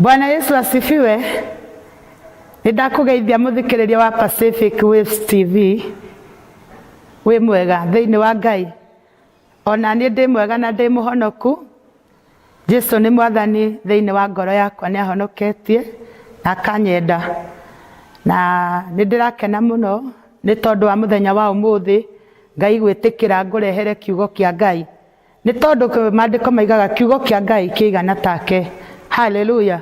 Bwana Yesu asifiwe. Nĩ ndakũgeithia mũthikĩrĩria wa Pacific Waves TV. Wĩ mwega thĩinĩ wa Ngai. Ona niĩ ndĩ mwega na ndĩ mũhonoku. Jesu nĩ mwathani thĩinĩ wa ngoro yakwa, nĩ ahonoketie na akanyenda. Na nĩ ndĩrakena mũno nĩ tondũ wa mũthenya wa ũmũthĩ Ngai gwĩtĩkĩra ngũrehere kiugo kĩa Ngai. Nĩ tondũ maandĩko maigaga kiugo kĩa Ngai kĩigana take. Haleluya.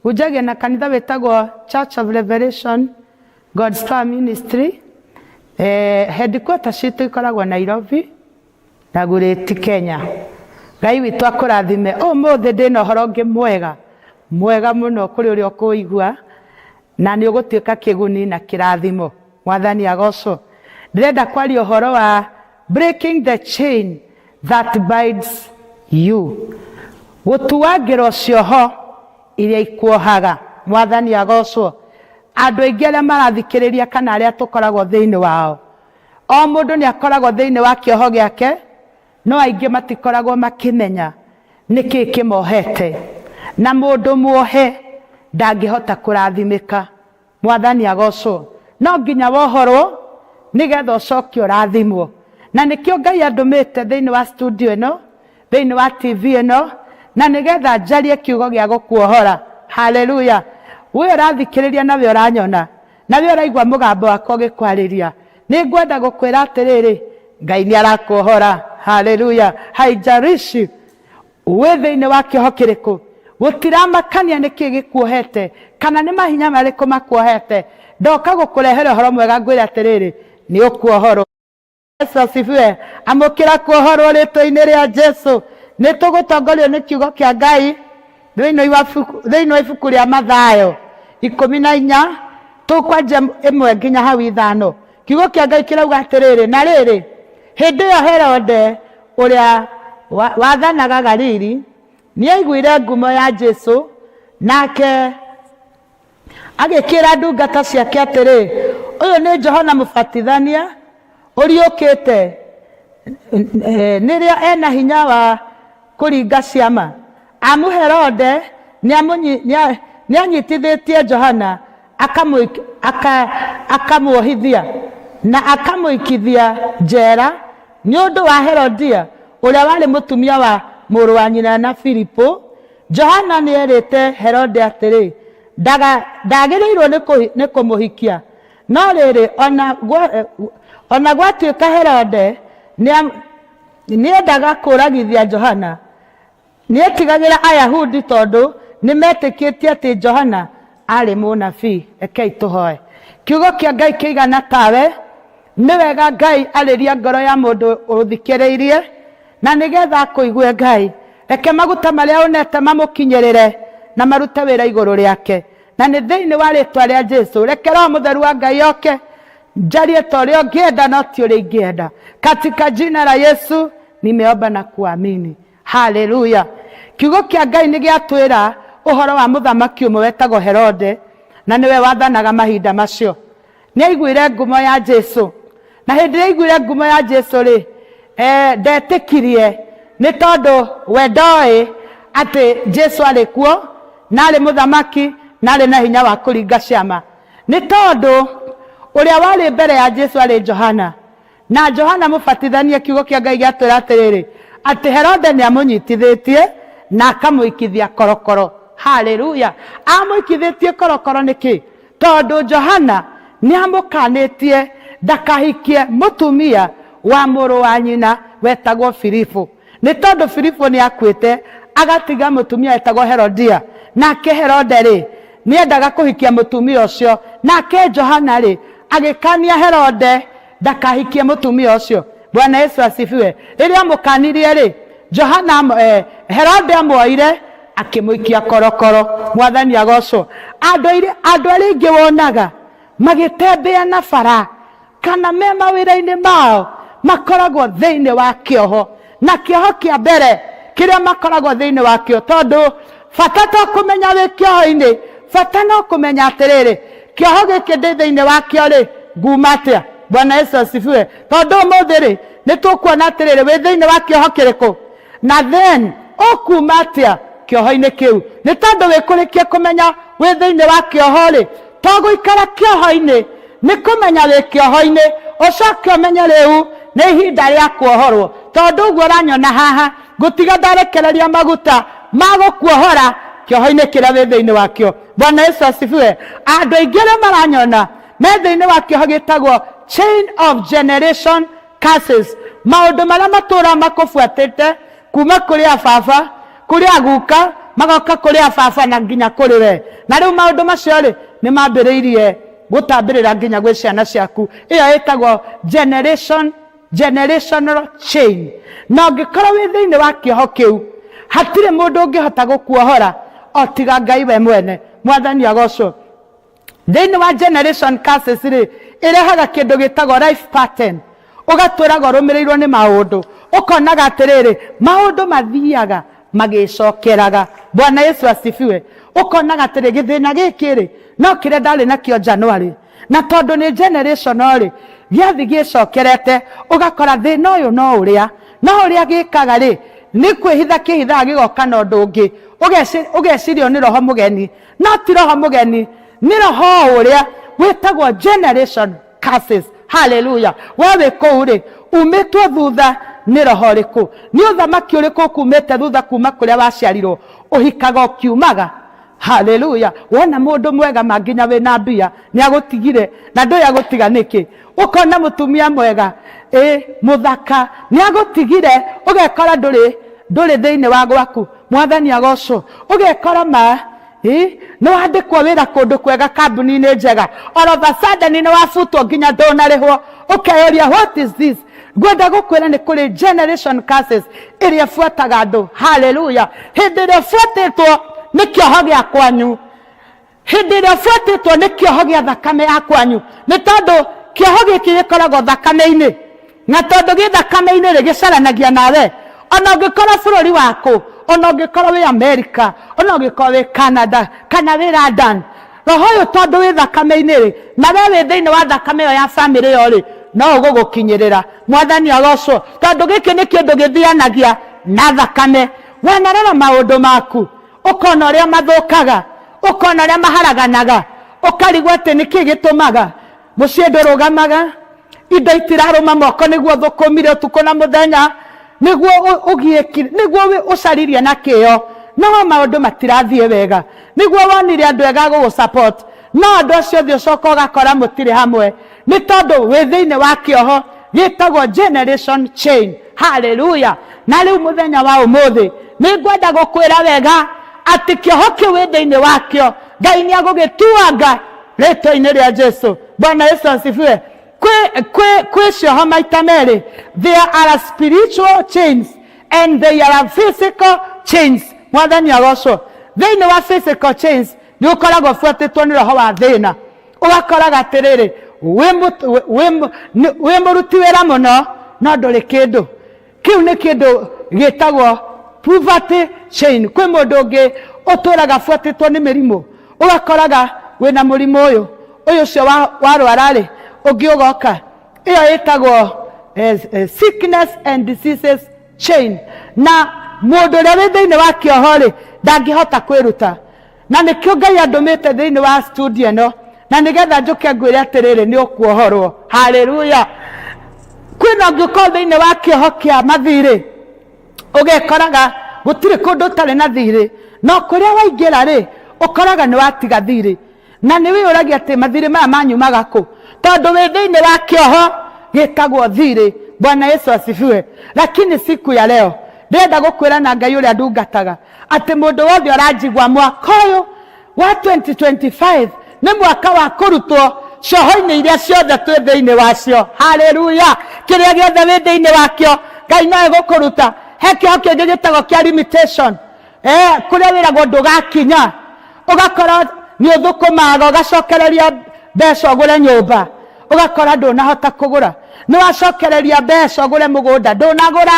Hunjagia na kanitha wĩtagwo Church of Revelation God's Power Ministry. Headquarter citũ ikoragwo Nairobi na Gurĩti, Kenya. Ngai witũ akũrathime. Ũmũthĩ ndĩna ũhoro ũngĩ mwega mwega mũno kũrĩ ũrĩa ũkũigua na nĩ ũgũtuĩka kĩguni na kĩrathimo. Mwathani agocwo. Ndĩrenda kwaria ũhoro wa breaking the chain that binds you, gũtuangĩrwo cioho iria ikuohaga. Mwathani agocwo. Andũ aingĩ arĩa marathikĩrĩria kana arĩa tũkoragwo thĩinĩ wao, o mũndũ nĩ akoragwo thĩinĩ wa kĩoho gĩake, no aingĩ matikoragwo makĩmenya nĩkĩ kĩmohete. Na mũndũ muohe ndangĩhota kũrathimĩka. Mwathani agocwo. No nginya wohorwo nĩgetha ũcoke ũrathimwo. Na nĩkĩo Ngai andũmĩte thĩinĩ wa studio ĩno, thĩinĩ wa TV ĩno, na nĩgetha njarie kiugo gĩa gũkuohora. Haleluya. We ũrathikĩrĩria na we ũranyona, na we ũraigua mũgambo wakwa ũgĩkwarĩria, nĩ ngwenda gũkwĩra atĩrĩrĩ, Ngai nĩ arakuohora. Haleluya. Haijalishi wĩ thĩinĩ wa kĩoho kĩrĩkũ, gũtiramakania nĩ kĩĩ gĩkuohete kana nĩ mahinya marĩkũ makuohete, ndoka gũkũrehera ũhoro mwega ngwĩre atĩrĩrĩ, nĩ ũkuohorwo. Yesu asifiwe. Amũkĩra kuohorwo rĩtwa-inĩ rĩa Jesu. Nĩ tũgũtongorio nĩ kiugo kĩa Ngai thĩinĩ wa ibuku rĩa Mathayo 14, tũkwanjia 1 nginya hau 5. Kiugo kĩa Ngai kĩrauga atĩrĩrĩ, na rĩrĩ, hĩndĩ ĩyo Herode ũrĩa wathanaga Galili nĩaiguire ngumo ya Jesu, nake agĩkĩra ndungata ciake atĩrĩ, ũyũ nĩ Johana Mũbatithania ũriũkĩte, nĩrĩo ena hinya wa kũringa ciama. Amu Herode nĩanyitithĩtie Johana akamuohithia na akamũikithia njera nĩ ũndũ wa Herodia ũrĩa warĩ mũtumia wa mũrũ wa nyina na Filipu. Johana nĩerĩte Herode atĩrĩ, ndagĩrĩirwo nĩ kũmũhikia. No rĩrĩ, ona gwatuĩka Herode nĩendaga kũragithia Johana, nĩetigagĩra Ayahudi tondũ nĩmetĩkĩtie atĩ Johana aarĩ mũnabii. Rekei tũhoe. Kiugo kĩa Ngai kĩigana tawe. Nĩ wega Ngai arĩria ngoro ya mũndũ ũthikĩrĩirie, na nĩgetha akũigue Ngai. Reke maguta marĩa ũnete mamũkinyĩrĩre na marute wĩra igũrũ rĩake. Na nĩ thĩinĩ wa rĩtwa rĩa Jesu, reke Roho Mũtheru wa Ngai oke, njarie ta ũrĩa ũngĩenda no ti ũrĩa ingĩenda. Katika jina la Yesu nimeomba na kuamini. Haleluya. Kiugo kĩa Ngai nĩ gĩatwĩra ũhoro wa mũthamaki ũmwe wetagwo Herode, na nĩwe wathanaga mahinda macio. Nĩ aiguire ngumo ya Jesu, na hĩndĩ ĩrĩa aiguire ngumo ya Jesu rĩ, ndetĩkirie, nĩ tondũ we ndoĩ atĩ Jesu arĩ kuo na arĩ mũthamaki na arĩ na hinya wa kũringa ciama. Nĩ tondũ ũrĩa warĩ mbere ya Jesu arĩ Johana, na Johana Mũbatithania, kiugo kĩa Ngai gĩatwĩra atĩrĩrĩ, atĩ Herode nĩ amũnyitithĩtie na akamũikithia korokoro. Haleluya. Amũikithĩtie korokoro nĩkĩ? Tondũ Johana nĩ amũkanĩtie ndakahikie mũtumia wa mũrũ wa nyina wetagwo Filipu. Nĩ tondũ Filipu nĩ akuĩte agatiga mũtumia wetagwo Herodia. Nake Herode rĩ, nĩ endaga kũhikia mũtumia ũcio. Nake Johana rĩ, agĩkania Herode ndakahikie mũtumia ũcio. Bwana Yesu asifiwe. Rĩrĩa amũkanirie rĩ, Johana, Herode amuoire akĩmũikia korokoro. Mwathani agocwo. Andũ arĩa aingĩ wonaga magĩtembea na bara kana me mawĩra-inĩ mao makoragwo thĩinĩ wa kĩoho, na kĩoho kĩa mbere kĩrĩa makoragwo thĩinĩ wa kĩo, tondũ bata to kũmenya wĩ kĩoho-inĩ, bata no kũmenya atĩrĩrĩ, kĩoho gĩkĩ ndĩ thĩinĩ wa kĩo rĩ, nguma atĩa? Bwana Yesu asifiwe. Tondũ ũmũthĩ rĩ, nĩ tũkuona atĩrĩrĩ, wĩ thĩinĩ wa kĩoho kĩrĩkũ, na then ũkuma atĩa? Kĩoho-inĩ kĩu nĩ tondũ wĩkũrĩkie kũmenya wĩ thĩinĩ wa kĩoho-rĩ, to gũikara kĩoho-inĩ, nĩ kũmenya wĩ kĩoho-inĩ, ũcoke ũmenye rĩu nĩ ihinda rĩa kuohorwo. Tondũ ũguo ũranyona haha, ngũtiga ndarekereria maguta ma gũkuohora kĩoho-inĩ kĩrĩa wĩ thĩinĩ wakĩo. Bwana Yesu asifiwe. Andũ aingĩ arĩa maranyona me thĩinĩ wa kĩoho gĩtagwo chain of generation curses, maũndũ marĩa matũraga makũbuatĩte kuma kũrĩ a baba, kũrĩ a guka, magoka kũrĩ a baba na nginya kũrĩ we. Na rĩu maũndũ macio rĩ, nĩ mambĩrĩirie gũtambĩrĩra nginya gwĩ ciana ciaku. Ĩyo ĩtagwo generation generational chain. Na ũngĩkorwo wĩ thĩinĩ wa kĩoho kĩu, hatirĩ mũndũ ũngĩhota gũkuohora o tiga Ngai we mwene. Mwathani agocwo. Thĩinĩ wa generation curses rĩ, ĩrehaga kĩndũ gĩtagwo life pattern. Ũgatũraga ũrũmĩrĩirwo nĩ maũndũ, ũkonaga atĩrĩrĩ, maũndũ mathiaga magĩcokeraga. Bwana Yesu asifiwe. Ũkonaga atĩrĩ, gĩthĩna gĩkĩ rĩ, no kĩrĩa ndarĩ nakĩo January, na tondũ nĩ generational rĩ, gĩathi gĩcokerete, ũgakora thĩna ũyũ no ũrĩa, no ũrĩa gĩkaga rĩ, nĩ kwĩhitha kĩhithaga gĩgoka na ũndũ ũngĩ, ũgeciria nĩ roho mũgeni, no ti roho mũgeni, nĩ roho ũrĩa wĩtagwo generation curses. Haleluya. We wĩ kũu rĩ, umĩtwo thutha nĩ roho ũrĩkũ? Nĩ ũthamaki ũrĩkũ ũkumĩte thutha kuma kũrĩa waciarirwo? Ũhikaga ũkiumaga. Haleluya. Wona mũndũ mwega ma nginya wĩna mbia nĩ agũtigire, na ndũĩ agũtiga nĩkĩ. Ũkona mũtumia mwega, ĩ mũthaka, nĩ agũtigire, ũgekora ndũrĩ thĩinĩ wa gwaku. Mwathani agocwo. Ũgekora ma ĩ nĩ wandĩkwo wĩra kũndũ kwega, kambuni-inĩ njega, all of a sudden nĩ wabutwo nginya ndũnarĩhwo, ũkeyũria what is this? Ngwenda gũkwĩra nĩ kũrĩ generation curses ĩrĩa ĩbuataga andũ. Haleluya. Hĩndĩ ĩrĩa ũbuatĩtwo nĩ kĩoho gĩa kwanyu, hĩndĩ ĩrĩa ũbuatĩtwo nĩ kĩoho gĩa thakame ya kwanyu, nĩ tondũ kĩoho gĩkĩ gĩkoragwo thakame-inĩ, na tondũ gĩ thakame-inĩ rĩ, gĩcaranagia nawe ona ũngĩkorwo bũrũri waku, ona ũngĩkorwo wĩ America, ona ũngĩkorwo wĩ Canada kana wĩ London, roho ũyũ tondũ wĩ thakame-inĩ rĩ, na we wĩ thĩinĩ wa thakame ĩyo ya bamĩrĩ ĩyo rĩ, no ũgũgũkinyĩrĩra. Mwathani agocwo, tondũ gĩkĩ nĩ kĩndũ gĩthianagia na thakame. Wanarora maũndũ maku, ũkona ũrĩa mathũkaga, ũkona ũrĩa maharaganaga, ũkarigwo atĩ nĩkĩ gĩtũmaga mũciĩ ndũrũgamaga, indo itirarũma moko nĩguo thũkũmire ũtukũ na mũthenya, nĩguo ũgiĩkire, nĩguo ũcaririe na kĩyo, no maũndũ matirathiĩ wega, nĩguo wonire andũ ega gũgũ support, no andũ acio othe ũcoka ũgakora mũtirĩ hamwe, nĩ tondũ wĩ thĩinĩ wa kĩoho gĩtagwo generation chain. Haleluya. Na rĩu mũthenya wa ũmũthĩ nĩ ngwenda gũkwĩra wega atĩ kĩoho kĩu wĩ thĩinĩ wakĩo, Ngai nĩ agũgĩtuanga rĩtwa-inĩ rĩa Jesu. Bwana Yesu asifiwe. Kwĩ cioho maita merĩ, there are spiritual chains and there are physical chains. Mwathani agocwo. Thĩinĩ wa physical chains nĩ ũkoragwo ũbuatĩtwo nĩ roho wa thĩna, ũgakoraga atĩrĩrĩ, wĩ mũruti wĩra mũno no ndũrĩ kĩndũ. Kĩu nĩ kĩndũ gĩtagwo poverty chain. Kwĩ mũndũ ũngĩ ũtũraga abuatĩtwo nĩ mĩrimũ, ũgakoraga wĩna mũrimũ ũyũ, ũyũ ũcio warwara rĩ, ũngĩ ũgoka. Ĩyo ĩtagwo sickness and diseases chain. Na mũndũ ũrĩa wĩ thĩinĩ wa kĩoho rĩ, ndangĩhota kwĩruta. Na nĩkĩo Ngai andũmĩte thĩinĩ wa studio ĩno, na nĩgetha njũke ngwĩre atĩrĩrĩ, nĩ ũkuohorwo. Haleluya. Kwĩna ũngĩkorwo thĩinĩ wa kĩoho kĩa mathirĩ, ũgekoraga gũtirĩ kũndũ ũtarĩ na thirĩ, no kũrĩa waingĩra rĩ, ũkoraga nĩ watiga thirĩ, na nĩ wĩyũragia atĩ mathirĩ maya manyumaga kũ, tondũ wĩ thĩinĩ wa kĩoho gĩtagwo thirĩ. Bwana Yesu asifiwe. Lakini siku ya leo ndĩrenda gũkwĩra na Ngai ũrĩa ndungataga atĩ mũndũ wothe ũranjigua, mwaka ũyũ wa 2025 nĩ mwaka wa kũrutwo cioho-inĩ iria ciothe twĩ thĩinĩ wacio. Haleluya. Kĩrĩa gĩothe wĩ thĩinĩ wakĩo, Ngai no egũkũruta. He kĩoho kĩngĩ gĩtagwo kĩa limitation, kũrĩa wĩragwo ndũgakinya, ũgakora nĩ ũthũkũmaga ũgacokereria mbeca ũgũre nyũmba, ũgakora ndũnahota kũgũra, nĩ wacokereria mbeca ũgũre mũgũnda, ndũnagũra,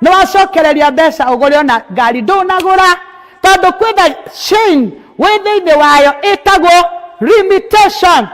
nĩ wacokereria mbeca ũgũre ona ngari, ndũnagũra, tondũ kwĩna chain wĩ thĩinĩ wayo ĩtagwo limitation.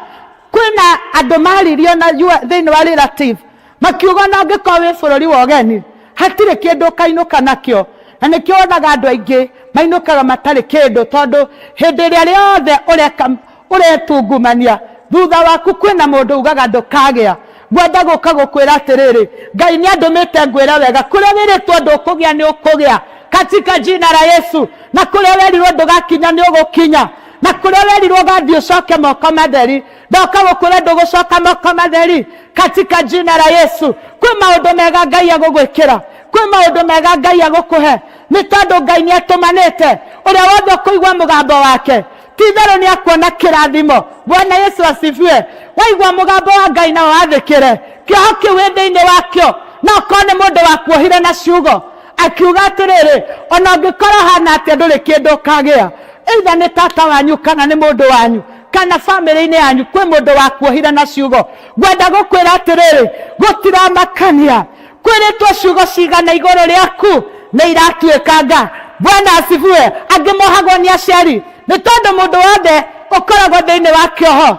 Kwĩna andũ maririo na thĩinĩ wa relative makiuga ona ũngĩkorwo wĩ bũrũri wa ũgeni hatirĩ kĩndũ ũkainũka nakĩo. Na nĩkĩo wonaga andũ aingĩ mainũkaga matarĩ kĩndũ, tondũ hĩndĩ ĩrĩa rĩothe ũreka ũretungumania, thutha waku kwĩna mũndũ ugaga ndũkagĩa. Ngwenda gũka gũkwĩra atĩrĩrĩ, Ngai nĩ andũmĩte ngwĩre wega, kũrĩa wĩrĩtwo ndũkũgĩa nĩ ũkũgĩa katika jina la Yesu, na kũrĩa werirwo ndũgakinya nĩ ũgũkinya, na kũrĩa werirwo ũgathiĩ ũcoke moko matheri, ndoka gũkwĩra ndũgũcoka moko matheri katika jina la Yesu. Kwĩ maũndũ mega Ngai agũgwĩkĩra, kwĩ maũndũ mega Ngai agũkũhe, nĩ tondũ Ngai nĩ atũmanĩte ũrĩa wothe ũkũigua mũgambo wake ti itherũ nĩ akuona kĩrathimo. Bwana Yesu asifiwe. Waigua mũgambo wa Ngai na wathĩkĩre kĩoho kĩu wĩ thĩinĩ wakĩo, no korwo nĩ mũndũ wakuohire na ciugo akiuga atĩrĩrĩ, ona ũngĩkorwo hana atĩa ndũrĩ kĩndũ ũkagĩa, either nĩ tata wanyu kana nĩ mũndũ wanyu kana bamĩrĩ-inĩ yanyu kwĩ mũndũ wakuohire na ciugo. Ngwenda gũkwĩra atĩrĩrĩ, gũtiramakania kwĩrĩtwo ciugo cigana igũrũ rĩaku nĩ iratuĩkanga. Bwana asifiwe. Angĩ mohagwo nĩ aciari, nĩ tondũ mũndũ wothe ũkoragwo thĩinĩ wa kĩoho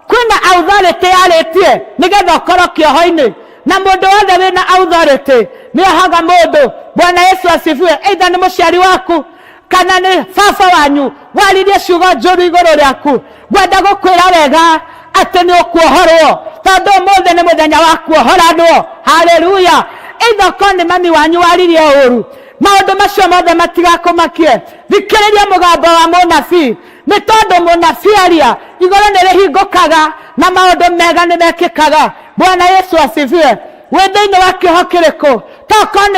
kwĩna authority yarĩtie nĩgetha ũkorwo kĩoho-inĩ, na mũndũ wothe wĩna authority nĩ ohaga mũndũ. Bwana Yesu asifiwe. Either nĩ mũciari waku kana nĩ baba wanyu waririe ciugo njũru igũrũ rĩaku, ngwenda gũkwĩra wega atĩ nĩ ũkuohorwo, tondũ ũmũthĩ nĩ mũthenya wa kuohoranwo. Haleluya. Either ũkorwo nĩ mami wanyu waririe ũru, maũndũ macio mothe matigakũmakie. Thikĩrĩria mũgambo wa mũnabii, nĩ tondũ mũnabii aria igũrũ nĩ rĩhingũkaga na maũndũ mega nĩ mekĩkaga. Bwana Yesu asifiwe. Wĩ thĩinĩ wa kĩoho kĩrĩkũ? Tokorwo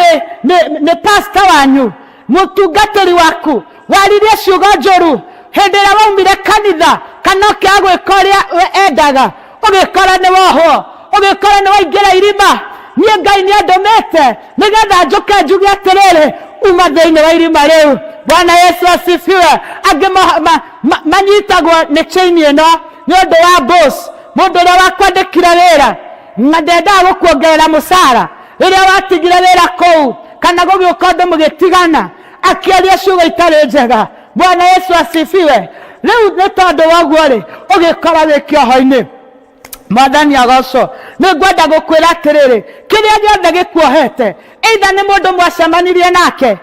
nĩ pastor wanyu, mũtungatĩri waku waririe ciugo njũru hĩndĩ ĩrĩa waumire kanitha, kana ũkĩaga gwĩka ũrĩa we endaga, ũgĩkora nĩ wohwo, ũgĩkora nĩ waingĩra irima. Niĩ Ngai nĩ andũmĩte nĩgetha njũke njuge atĩrĩrĩ, uma thĩinĩ wa irima rĩu. Bwana Yesu asifiwe. Angĩ manyitagwo nĩ chain ĩno nĩ ũndũ wa boss, mũndũ ũrĩa wakwandĩkire wĩra na ndendaga gũkuongerera mũcara rĩrĩa watigire wĩra kũu, kana gũgĩũka ũndũ mũgĩtigana, akĩaria ciugo itarĩ njega. Bwana Yesu asifiwe. Rĩu nĩ tondũ wa ũguo rĩ, ũgĩkora wĩ kĩoho-inĩ. Mwathani agocwo. Nĩ ngwenda gũkwĩra atĩrĩrĩ, kĩrĩa gĩothe gĩkuohete, either nĩ mũndũ mwacemanirie nake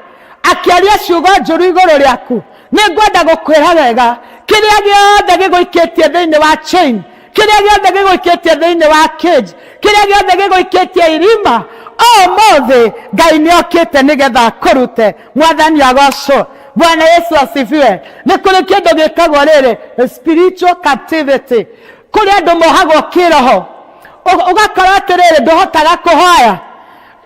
akĩaria ciugo njũru igũrũ rĩaku, nĩ ngwenda gũkwĩra wega, kĩrĩa gĩothe gĩgũikĩtie thĩinĩ wa chain, kĩrĩa gĩothe gĩgũikĩtie thĩinĩ wa cage, kĩrĩa gĩothe gĩgũikĩtie irima, ũmũthĩ Ngai nĩ okĩte nĩgetha akũrute. Mwathani agocwo. Bwana Yesu asifiwe. Nĩ kũrĩ kĩndũ gĩtagwo rĩrĩ spiritual captivity, kũrĩ andũ mohagwo kĩroho, ũgakora atĩrĩrĩ ndũhotaga kũhoya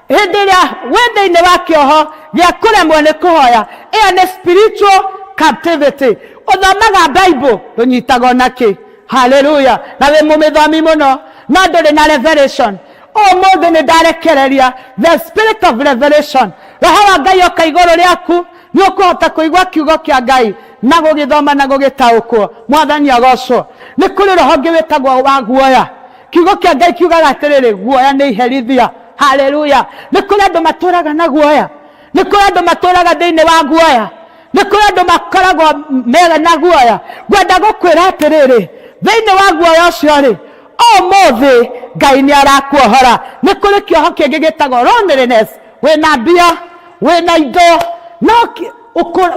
hĩndĩ ĩrĩa wĩ thĩinĩ wa kĩoho gĩa kũremwo nĩ kũhoya. Ĩyo nĩ spiritual captivity. Ũthomaga Bible ndũnyitaga ona kĩ. Haleluya. Na wĩ mũmĩthomi mũno no ndũrĩ na revelation. Ũmũthĩ nĩ ndarekereria the spirit of revelation. Roho wa Ngai oka igũrũ rĩaku, nĩ ũkũhota kũigua kiugo kĩa Ngai na gũgĩthoma na gũgĩtaũkwo. Mwathani agocwo. Nĩ kũrĩ roho ũngĩ wĩtagwo wa guoya. Kiugo kĩa Ngai kiugaga atĩrĩrĩ, guoya nĩ iherithia. Haleluya. Nĩ kũrĩ andũ matũraga na guoya, nĩ kũrĩ andũ matũraga thĩinĩ wa guoya, nĩ kũrĩ andũ makoragwo mega na guoya. Ngwenda gũkwĩra atĩrĩrĩ, thĩinĩ wa guoya ũcio rĩ, ũmũthĩ Ngai nĩ arakuohora. Nĩ kũrĩ kĩoho kĩngĩ gĩtagwo loneliness. Wĩna mbia, wĩna indo, no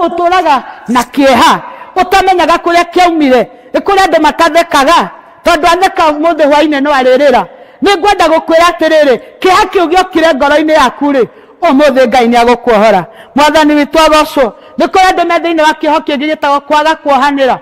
ũtũraga na kĩeha ũtamenyaga kũrĩa kĩaumire. Nĩ kũrĩ andũ matathekaga, tondũ atheka ũmũthĩ hwainĩ no arĩrĩra. Nĩ ngwenda gũkwĩra atĩrĩrĩ, kĩeha kĩu gĩokire ngoro-inĩ yaku rĩ, ũmũthĩ Ngai nĩ agũkuohora. Mwathani witũ agocwo. Nĩ kũrĩ andũ me thĩinĩ wa kĩoho kĩngĩ gĩtagwo kwaga kuohanĩra.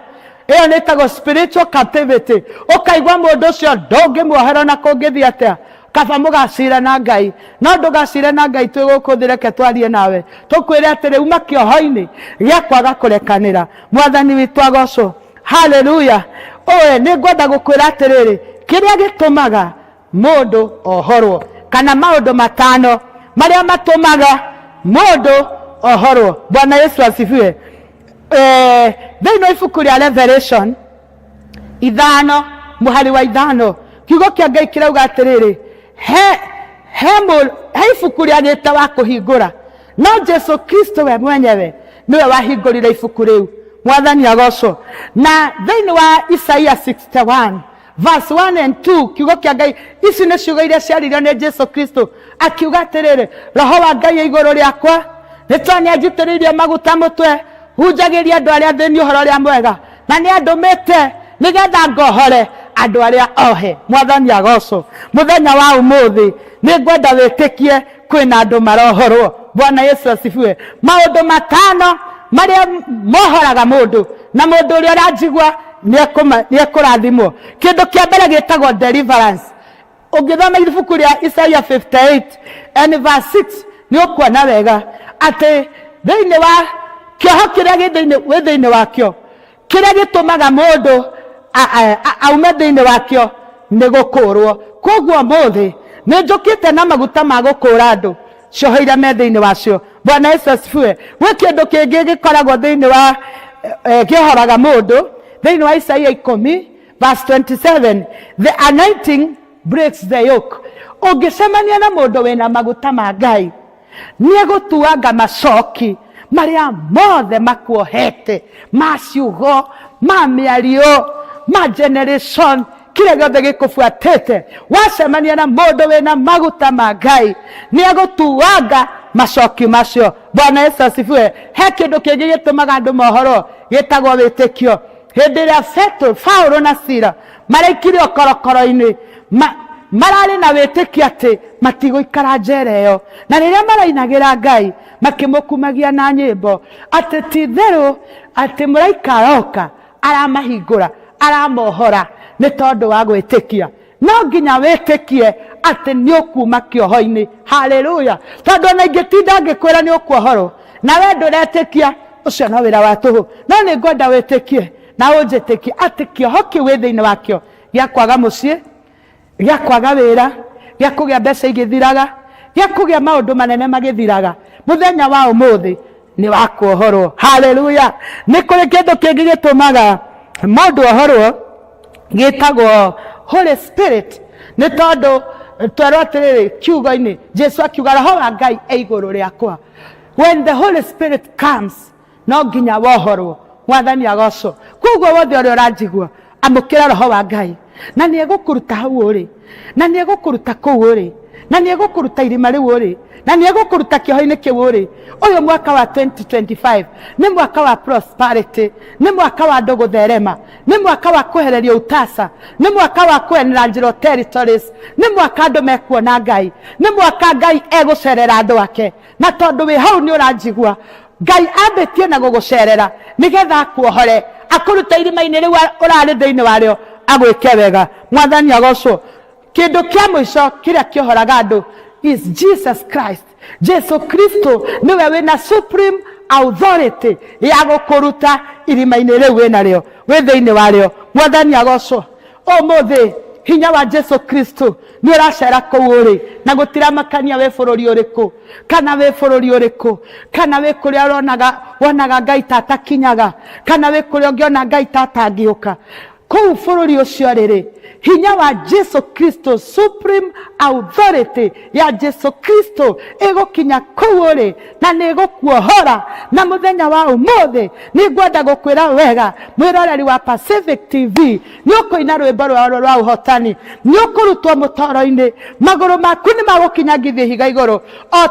Ĩyo nĩ ĩtagwo spiritual captivity. Ũkaigua mũndũ ũcio ndũngĩmuohera ona kũngĩthiĩ atĩa, kaba mũgacira na Ngai. No ndũgacire na Ngai twĩ gũkũ thĩ, reke twarie nawe tũkwĩre atĩrĩ, uma kĩoho-inĩ gĩa kwaga kũrekanĩra. Mwathani witũ agocwo. Haleluya. Oe nĩ ngwenda gũkwĩra atĩrĩrĩ, kĩrĩa gĩtũmaga mũndũ ohorwo, kana maũndũ matano marĩa matũmaga mũndũ ohorwo. Bwana Yesu asifiwe. Thĩinĩ wa ibuku rĩa Revelation 5 mũhari wa 5, kiugo kĩa Ngai kĩrauga atĩrĩrĩ, he ibuku rĩagĩte wa kũhingũra, no Jesu Kristo we mwenyewe nĩwe wahingũrire ibuku rĩu. Mwathani agocwo. Na thĩinĩ wa Isaia 61 verse 1 and 2, kiugo kĩa Ngai, ici nĩ ciugo iria ciaririo nĩ Jesu Kristo, akiuga atĩrĩrĩ, Roho wa Ngai igũrũ rĩakwa, Nĩ tondũ nĩ anjitĩrĩirie maguta mũtwe hunjagĩria andũ arĩa athĩni ũhoro ũrĩa mwega, na nĩ andũmĩte nĩgetha ngohore andũ arĩa ohe. Mwathani agocwo. Mũthenya wa ũmũthĩ nĩ ngwenda wĩtĩkie kwĩna andũ marohorwo. Bwana Yesu asifiwe. Maũndũ matano marĩa mohoraga mũndũ, na mũndũ ũrĩa ũranjigua nĩ ekũrathimwo. Kĩndũ kĩa mbere gĩtagwo deliverance. Ũngĩthoma ibuku rĩa Isaia 58 and verse 6 nĩ ũkuona wega atĩ thĩinĩ wa kĩoho kĩrĩa gĩ thĩinĩ wĩ thĩinĩ wakĩo, kĩrĩa gĩtũmaga mũndũ aume thĩinĩ wakĩo nĩ gũkũrwo. Koguo ũmũthĩ nĩ njũkĩte na maguta ma gũkũra andũ cioho iria me thĩinĩ wacio. Bwana Yesu asifiwe. Gwĩ kĩndũ kĩngĩ gĩkoragwo thĩinĩ wa kĩohoraga mũndũ thĩinĩ wa Isaia 10 verse 27, the anointing breaks the yoke. Ũngĩcemania na mũndũ wĩna maguta ma Ngai, nĩegũtuanga macoki marĩa mothe makuohete, ma ciugo, ma mĩario, ma generation, kĩrĩa gĩothe gĩkũbuatĩte. Wacemania na mũndũ wĩna maguta ma Ngai, nĩegũtuanga macoki macio. Bwana Yesu asifiwe. He kĩndũ kĩngĩ gĩtũmaga andũ mohorwo gĩtagwo wĩtĩkio. Hĩndĩ ĩrĩa Petero, Paulo na Sila maraikirio korokoro-inĩ, mararĩ na wĩtĩkio atĩ matigũikara njera ĩyo. Na rĩrĩa marainagĩra Ngai makĩmũkumagia na nyĩmbo atĩ ti itherũ atĩ mũraika aroka aramahingũra, aramohora nĩ tondũ wa gwĩtĩkia. No nginya wĩtĩkie atĩ nĩ ũkuuma kĩoho-inĩ. Haleluya! Tondũ ona ingĩtinda ngĩkwĩra nĩ ũkuohorwo na we ndũretĩkia, ũcio no wĩra wa tũhũ. No nĩ ngwenda wĩtĩkie na ũnjĩtĩkie atĩ kĩoho kĩu wĩ thĩinĩ wakĩo gĩa kwaga mũciĩ, gĩa kwaga wĩra, gĩa kũgĩa mbeca igĩthiraga, gĩa kũgĩa maũndũ manene magĩthiraga, mũthenya wa ũmũthĩ nĩ wa kuohorwo. Haleluya! Nĩ kũrĩ kĩndũ kĩngĩ gĩtũmaga mũndũ ohorwo gĩtagwo Holy Spirit. Nĩ tondũ twerwo atĩrĩrĩ kiugo-inĩ, Jesu akiuga roho wa Ngai e igũrũ rĩakwa. When the Holy Spirit comes, no nginya wohorwo. Mwathani agocwo. Koguo wothe ũrĩa ũranjigua, amũkĩra roho wa Ngai, na nĩ egũkũruta hau ũrĩ, na nĩ egũkũruta kũu ũrĩ, na nĩ egũkũruta irima rĩu ũrĩ, na nĩ egũkũruta kĩoho-inĩ kĩu ũrĩ. Ũyũ mwaka wa 2025 nĩ mwaka wa prosperity, nĩ mwaka wa andũ gũtherema, nĩ mwaka wa kwehererio utasa, nĩ mwaka wa kwenranjĩrwo territories, nĩ mwaka andũ mekuona Ngai, nĩ mwaka Ngai egũcerera andũ ake. Na tondũ wĩ hau nĩ ũranjigua, Ngai ambĩtie na gũgũcerera nĩgetha akuohore, akũrute irima-inĩ rĩu ũrarĩ thĩinĩ warĩo, agwĩke wega. Mwathani agocwo. Kĩndũ kĩa mũico kĩrĩa kĩohoraga andũ is Jesus Christ. Jesu Kristo nĩwe wĩna supreme authority ya gũkũruta irima-inĩ rĩu wĩnarĩo, wĩ thĩinĩ warĩo. Mwathani agocwo. Ũmũthĩ hinya wa Jesu Kristo nĩ ũracera kũu ũrĩ, na gũtiramakania wĩ bũrũri ũrĩkũ, kana wĩ bũrũri ũrĩkũ, kana wĩ kũrĩa ũronaga wonaga Ngai ta atakinyaga, kana wĩ kũrĩa ũngĩona Ngai ta atangĩũka. Kũu bũrũri ũcio rĩrĩ, hinya wa Jesu Kristo, supreme authority ya Jesu Kristo ĩgũkinya kũu ũrĩ na nĩ ĩgũkuohora. Na mũthenya wa ũmũthĩ nĩ ngwenda gũkwĩra wega, mwĩroreri wa Pacific TV, nĩ ũkũina rwĩmbo rwa rwa ũhotani, nĩ ũkũrutwo mũtoro-inĩ, magũrũ maku nĩ magũkinyangithia ihiga igũrũ, o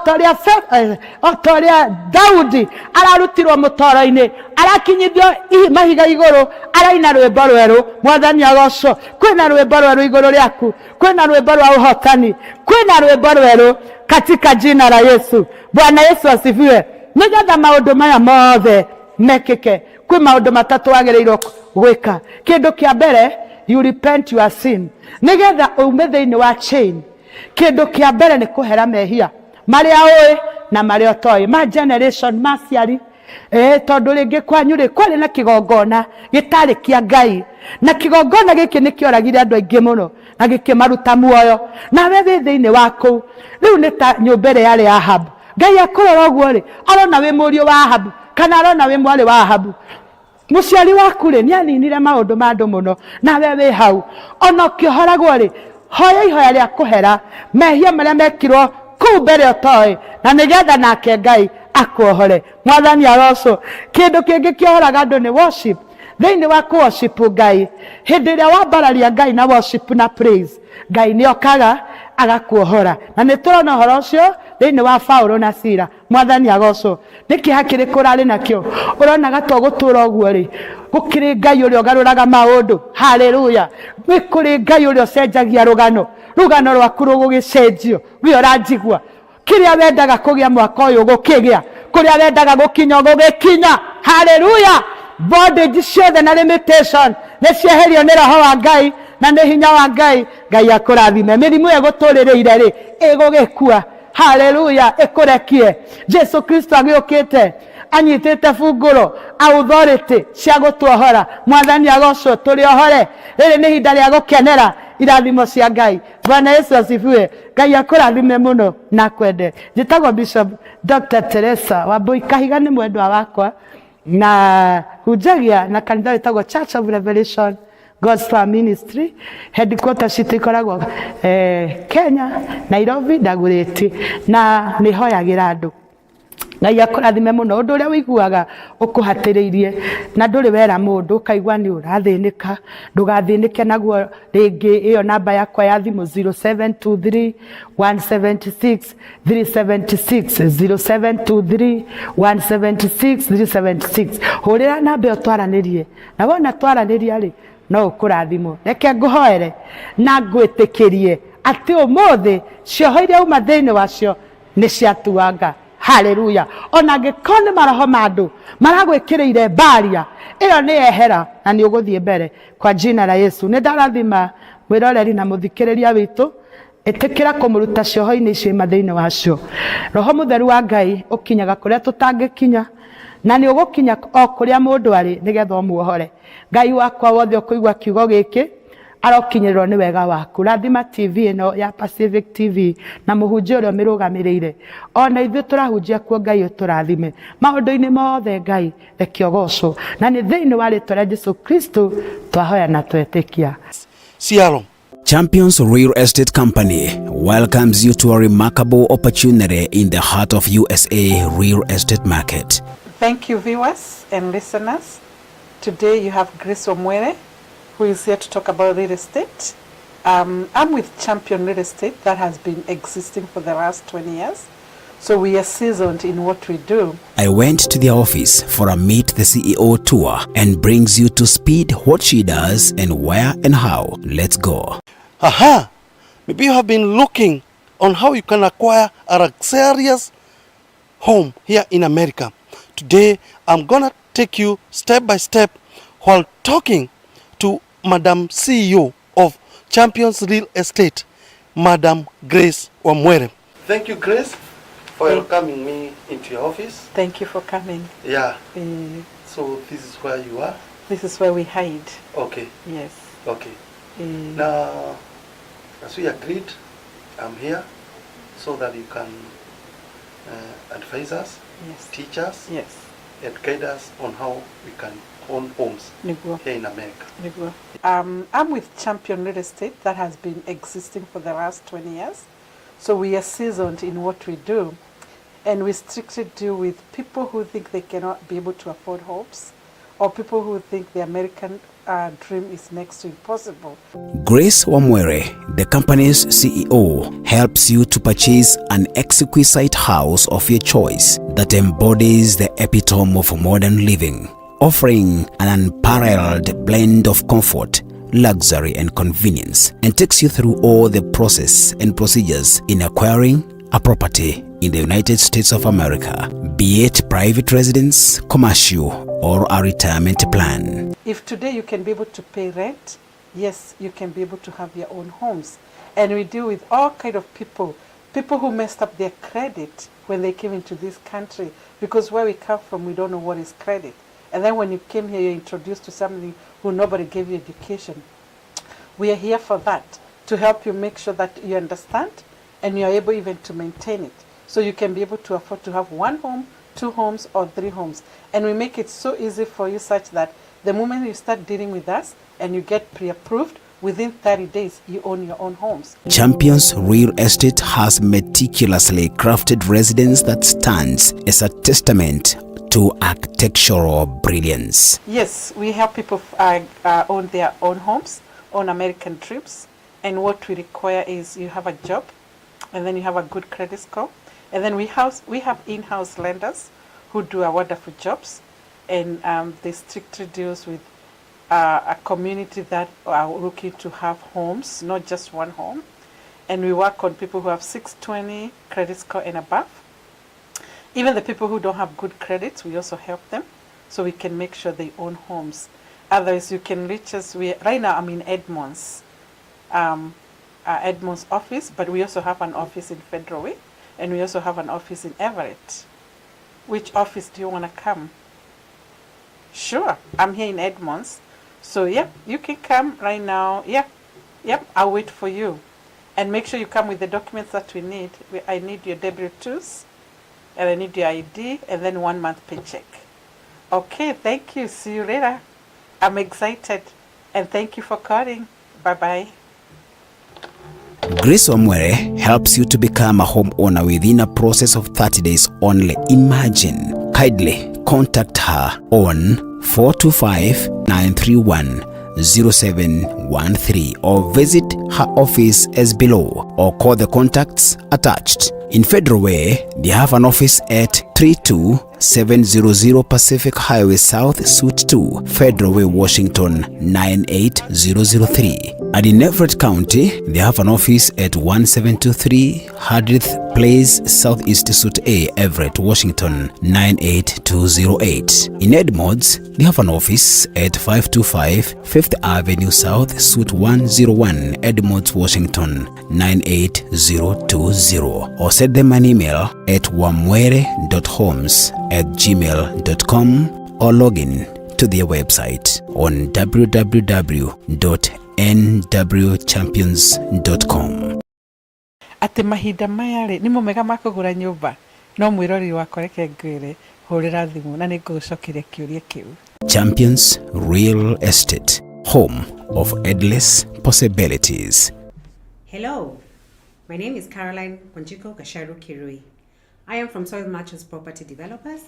ta ũrĩa Daudi ararutirwo mũtoro-inĩ, arakinyithio mahiga igũrũ, araina rwĩmbo rwerũ. Mwathani agocwo. Kwĩna rwĩmbo rwerũ igũrũ rĩaku, kwĩna rwĩmbo rwa ũhotani, kwĩna rwĩmbo rwerũ katika jina la Yesu. Bwana Yesu asifiwe. Nĩgetha maũndũ maya mothe mekĩke, kwĩ maũndũ matatũ wagĩrĩirwo gwĩka. Kĩndũ kĩa mbere, you repent your sin, nĩgetha ume thĩinĩ wa chain. Kĩndũ kĩa mbere nĩ kũhera mehia marĩa ũĩ na marĩa ũtoĩ, ma generation, ma ciari. Tondũ rĩngĩ kwanyu rĩ kwarĩ na kĩgongona gĩtarĩ kĩa Ngai, na kĩgongona gĩkĩ nĩ kĩoragire andũ aingĩ mũno na gĩkĩmaruta muoyo, nawe wĩ thĩinĩ wa kũu. Rĩu nĩ ta nyũmba ĩrĩa yarĩ ya Ahabu. Ngai akũrora ũguo rĩ, arona wĩ mũriũ wa Ahabu kana arona wĩ mwarĩ wa Ahabu. Mũciari waku rĩ nĩ aninire maũndũ ma andũ mũno, nawe wĩ hau. Ona ũkĩohoragwo rĩ, hoya ihoya rĩa kũhera mehia marĩa mekirwo kũu mbere ũtoĩ, na nĩgetha nake Ngai akuohore. Mwathani arocwo. Kĩndũ kĩngĩ kĩohoraga andũ nĩ worship. Thĩinĩ wa kũ worship Ngai, hĩndĩ ĩrĩa wambararia Ngai na worship na praise, Ngai nĩ okaga Agakuohora. Na nĩ tũrona ũhoro ũcio thĩinĩ wa Paulo na Sila. Mwathani agocwo. Nĩ kĩeha kĩrĩkũ ũrarĩ nakĩo ũronaga to gũtũra ũguo rĩ? Gũkĩrĩ Ngai ũrĩa ũgarũraga maũndũ. Haleluya! Nĩ kũrĩ Ngai ũrĩa ũcenjagia rũgano. Rũgano rwaku rũgũgĩcenjio. We ũranjigua? Kĩrĩa wendaga kũgĩa mwaka ũyũ ũgũkĩgĩa, kũrĩa wendaga gũkinya ũgũgĩkinya. Haleluya! Bondage ciothe na limitation nĩ cieherio nĩ Roho wa Ngai na nĩ hinya wa Ngai. Ngai akũrathime. Mĩrimũ ĩgũtũrĩrĩire rĩ, ĩgũgĩkua. Haleluya! Ĩkũrekie. Jesu Kristo agĩũkĩte anyitĩte bungũro authority cia gũtuohora. Mwathani agocwo. Tũrĩ ohore. Rĩrĩ nĩ ihinda rĩa gũkenera irathimo cia Ngai. Bwana Yesu asifiwe. Ngai akũrathime mũno na akwende. Njĩtagwo Bishop Dr. Teresa Wambui Kahiga, nĩ mwendwa wakwa, na hunjagia na kanitha wĩtagwo Church of Revelation God's Power Ministry. Headquarters citũ ikoragwo Kenya, Nairobi, Dagoretti, na nĩ hoyagĩra andũ. Ngai akũrathime mũno. Ũndũ ũrĩa ũiguaga ũkũhatĩrĩirie na ndũrĩ wera mũndũ, ũkaigua nĩ ũrathĩnĩka, ndũgathĩnĩke naguo rĩngĩ. Ĩyo namba yakwa ya thimũ 0723 176 376, 0723 176 376. Hũrĩra namba ĩyo twaranĩrie, na wona twaranĩria rĩ, no ũkũrathimwo. Reke ngũhoere na ngwĩtĩkĩrie atĩ ũmũthĩ cioho iria uma thĩinĩ wacio nĩ ciatuanga. Haleluya! Ona angĩkorwo nĩ maroho ma andũ maragwĩkĩrĩire mbaria ĩyo, nĩ yehera na nĩ ũgũthiĩ mbere kwa jina la Yesu. Nĩ ndarathima mwĩroreri na mũthikĩrĩria witũ. Ĩtĩkĩra kũmũruta cioho-inĩ icio ima thĩinĩ wacio. Roho Mũtheru wa Ngai ũkinyaga kũrĩa tũtangĩkinya, na nĩ ũgũkinya o kũrĩa mũndũ arĩ nĩgetha ũmuohore. Ngai wakwa, wothe ũkũigua kiugo gĩkĩ arokinyĩrĩrwo nĩ wega waku. Rathima TV ĩno ya Pacific TV na mũhunjia ũrĩa ũmĩrũgamĩrĩire, ona ithuĩ tũrahunjia kuo. Ngai ũtũrathime maũndũ-inĩ mothe. Ngai reke ũgocwo, na nĩ thĩinĩ wa rĩtwa rĩa Jesu Kristo twahoya na twetĩkia. Shalom. Champions Real Estate Company welcomes you to a remarkable opportunity in the heart of USA real estate market. Thank you, viewers and listeners. Today you have Grace Wamwere, who is here to talk about real estate. I'm with Champion Real Estate that has been existing for the last 20 years. So we are seasoned in what we do. I went to the office for a Meet the CEO tour and brings you to speed what she does and where and how. Let's go. Aha! Maybe you have been looking on how you can acquire a luxurious home here in America. Today, I'm gonna take you step by step while talking to Madam CEO of Champions Real Estate, Madam Grace Wamwere. Thank you, Grace, for welcoming me into your office. Thank you for coming. Yeah. So this is where you are? This is where we hide. Okay. Yes. Okay. Now, as we agreed, I'm here so that you can advise us, teach us, and guide us on how we can own homes Niguo. Here in America. Niguo. I'm with Champion Real Estate that has been existing for the last 20 years. So we are seasoned in what we do. And we strictly deal with people who think they cannot be able to afford homes or people who think the American dream is next to impossible. Grace Wamwere, the company's CEO, helps you to purchase an exquisite house of your choice that embodies the epitome of modern living, offering an unparalleled blend of comfort, luxury, and convenience, and takes you through all the process and procedures in acquiring a property in the United States of America, be it private residence, commercial, or a retirement plan. If today you can be able to pay rent, yes, you can be able to have your own homes. And we deal with all kind of people, people who messed up their credit when they came into this country, because where we come from, we don't know what is credit. And then when you came here, you're introduced to somebody who nobody gave you education. We are here for that, to help you make sure that you understand and you are able even to maintain it. So you can be able to afford to have one home, two homes, or three homes. And we make it so easy for you such that the moment you start dealing with us and you get pre-approved, within 30 days, you own your own homes. Champions Real Estate has meticulously crafted residence that stands as a testament to architectural brilliance. Yes, we help people own their own homes, own American dreams. And what we require is you have a job, and then you have a good credit score. And then we have in-house lenders who do a wonderful jobs, and they strictly deals with a community that are looking to have homes, not just one home. And we work on people who have 620 credit score and above. Even the people who don't have good credits, we also help them so we can make sure they own homes. Otherwise, you can reach us. Right now, I'm in Edmonds, Edmonds office, but we also have an office in Federal Way, and we also have an office in Everett. Which office do you want to come? Sure, I'm here in Edmonds. So, yep, you can come right now. Yep, yep, I'll wait for you. And make sure you come with the documents that we need. I need your W-2s, and I need your ID, and then 1 month paycheck. Okay, thank you. See you later. I'm excited. And thank you for calling. Bye bye. Grace Wamwere helps you to become a homeowner within a process of 30 days only. Imagine. Kindly contact her on 425 931 0713 or visit her office as below or call the contacts attached. In Federal Way, they have an office at 32700 Pacific Highway South, Suite 2, Federal Way, Washington 98003. And in Everett County, they have an office at 1723 Hardrith Place, Southeast Suite A, Everett, Washington 98208. In Edmonds, they have an office at 525 5th Avenue South, Suite 101, Edmonds, Washington 98020. Or send them an email at wamwere.homes@gmail.com or log in to their website on www.nwchampions.com. Atĩ mahinda maya rĩ nĩmo mega ma kũgũra nyũmba no mwĩroreri wakwa reke ngwĩre hũrĩra thimũ na nĩ ngũgũcokeria kĩũria kĩu. Champions Real Estate, home of endless possibilities. Hello, my name is Caroline Wanjiku Gasharu Kirui. I am from Soil Merchants Property Developers.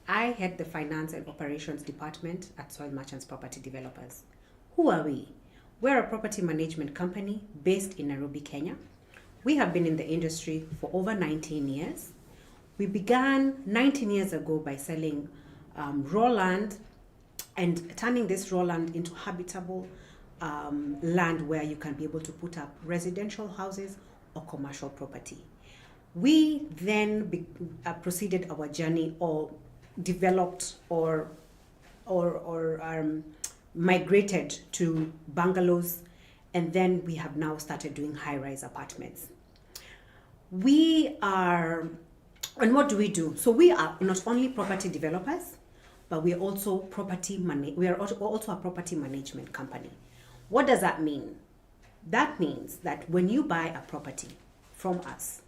I head the Finance and Operations Department at Soil Merchants Property Developers. Who are we? We're a property management company based in Nairobi, Kenya. We have been in the industry for over 19 years. We began 19 years ago by selling raw land and turning this raw land into habitable land where you can be able to put up residential houses or commercial property. We then proceeded our journey or developed or migrated to bungalows, and then we have now started doing high-rise apartments. We are, and what do we do? So we are not only property developers, but we are also a property management company. What does that mean? That means that when you buy a property from us,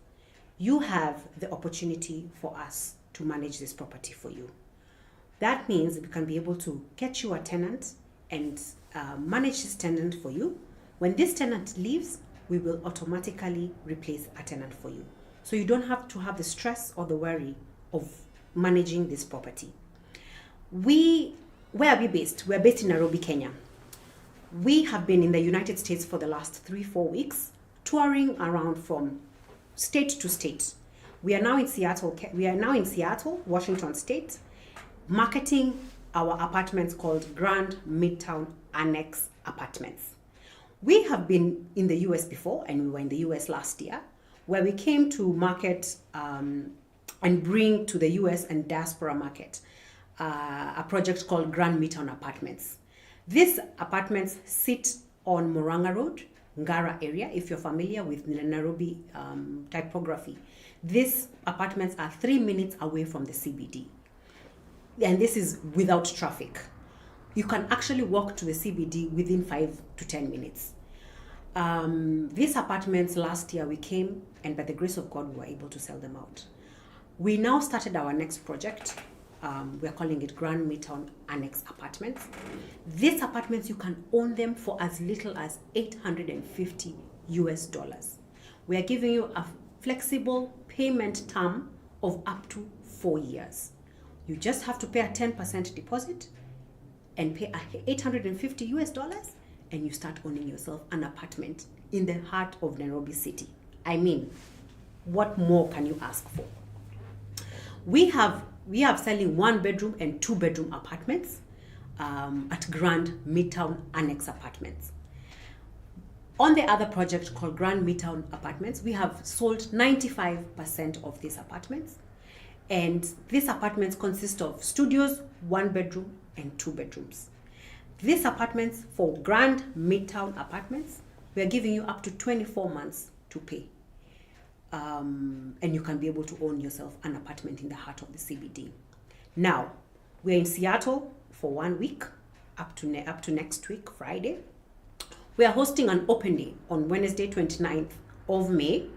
you have the opportunity for us to manage this property for you. That means we can be able to get you a tenant and manage this tenant for you. When this tenant leaves, we will automatically replace a tenant for you. So you don't have to have the stress or the worry of managing this property. Where are we based? We're based in Nairobi, Kenya. We have been in the United States for the last 3, 4 weeks, touring around from state to state. We are now in Seattle. We are now in Seattle, Washington State, marketing our apartments called Grand Midtown Annex Apartments. We have been in the US before, and we were in the US last year, where we came to market and bring to the US and diaspora market a project called Grand Midtown Apartments. These apartments sit on Murang'a Road, Ngara area, if you're familiar with Nairobi typography. These apartments are 3 minutes away from the CBD. And this is without traffic. You can actually walk to the CBD within 5 to 10 minutes. These apartments last year we came, and by the grace of God, we were able to sell them out. We now started our next project. We're calling it Grand Midtown Annex Apartments. These apartments, you can own them for as little as 850 US dollars. We are giving you a flexible payment term of up to 4 years. You just have to pay a 10% deposit and pay 850 US dollars, and you start owning yourself an apartment. in the heart of Nairobi City. I mean, what more can you ask for? We have we have selling one bedroom and two bedroom apartments at Grand Midtown Annex Apartments. On the other project called Grand Midtown Apartments, we have sold 95% of these apartments. And these apartments consist of studios, one bedroom, and two bedrooms. These apartments, for Grand Midtown Apartments, we are giving you up to 24 months to pay. And you can be able to own yourself an apartment in the heart of the CBD. Now, we're in Seattle for 1 week, up to next week, Friday. We are hosting an open day on Wednesday, 29th of May,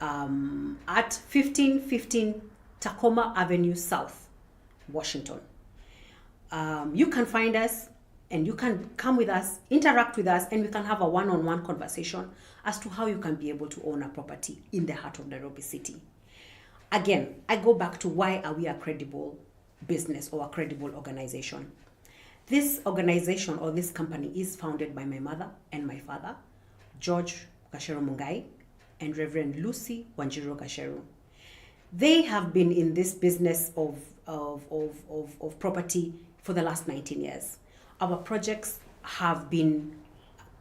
at 1515 Tacoma Avenue South, Washington. You can find us and you can come with us, interact with us, and we can have a one-on-one conversation as to how you can be able to own a property in the heart of Nairobi City. Again, I go back to why are we a credible business or a credible organization? This organization or this company is founded by my mother and my father, George Gacheru Mungai and Reverend Lucy Wanjiru Gacheru. They have been in this business of property for the last 19 years. Our projects have been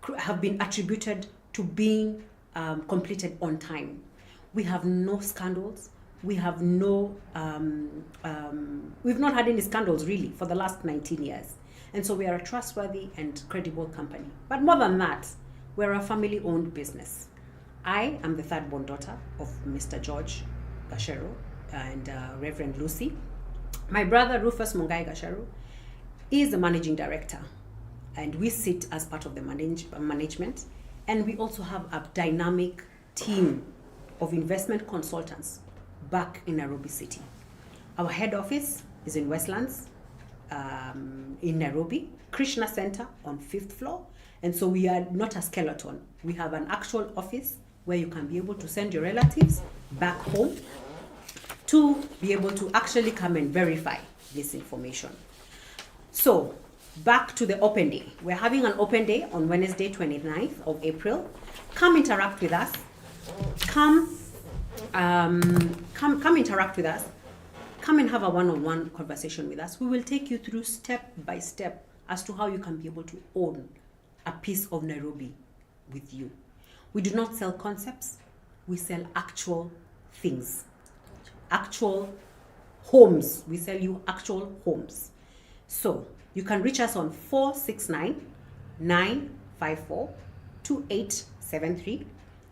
attributed to being completed on time. We have no scandals. We have no, we've not had any scandals really for the last 19 years. And so we are a trustworthy and credible company. But more than that, we're a family-owned business. I am the third born daughter of Mr. George Gacheru and Reverend Lucy. My brother, Rufus Mungai Gacheru, is the managing director, and we sit as part of the management. And we also have a dynamic team of investment consultants back in Nairobi City. Our head office is in Westlands, in Nairobi, Krishna Center on 5th floor. And so we are not a skeleton. We have an actual office where you can be able to send your relatives back home to be able to actually come and verify this information. So back to the open day. We're having an open day on Wednesday, 29th of April. Come interact with us. Come interact with us. Come and have a one-on-one conversation with us. We will take you through step by step as to how you can be able to own a piece of Nairobi with you. We do not sell concepts. We sell actual things, actual homes. We sell you actual homes. So you can reach us on 469-954-2873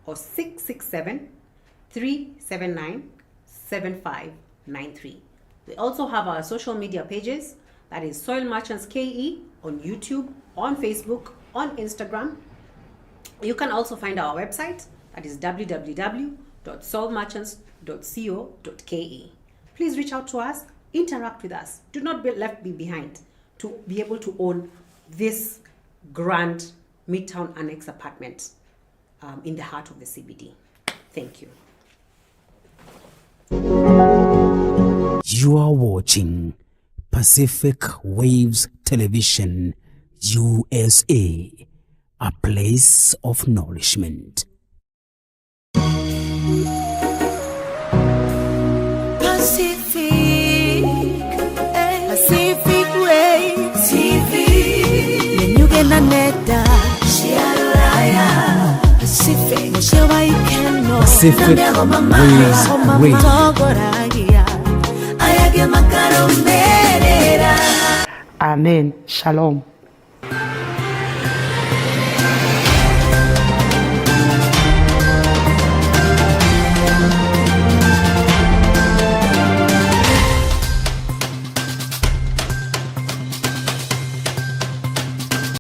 or 667-379-7593. We also have our social media pages. That is Soil Merchants KE on YouTube, on Facebook, on Instagram. You can also find our website. That is www.soilmerchants.co.ke. Please reach out to us, interact with us. Do not be left be behind to be able to own this grand Midtown Annex apartment in the heart of the CBD. Thank you. You are watching Pacific Waves Television, USA, a place of nourishment. Pacific, Pacific Waves TV. Nyenyuge na nenda cia rũraya Pacific mũciĩ wa ikeno Pacific Waves Radio. Matongoragia aya angĩ makarũmĩrĩra. Amen. Shalom.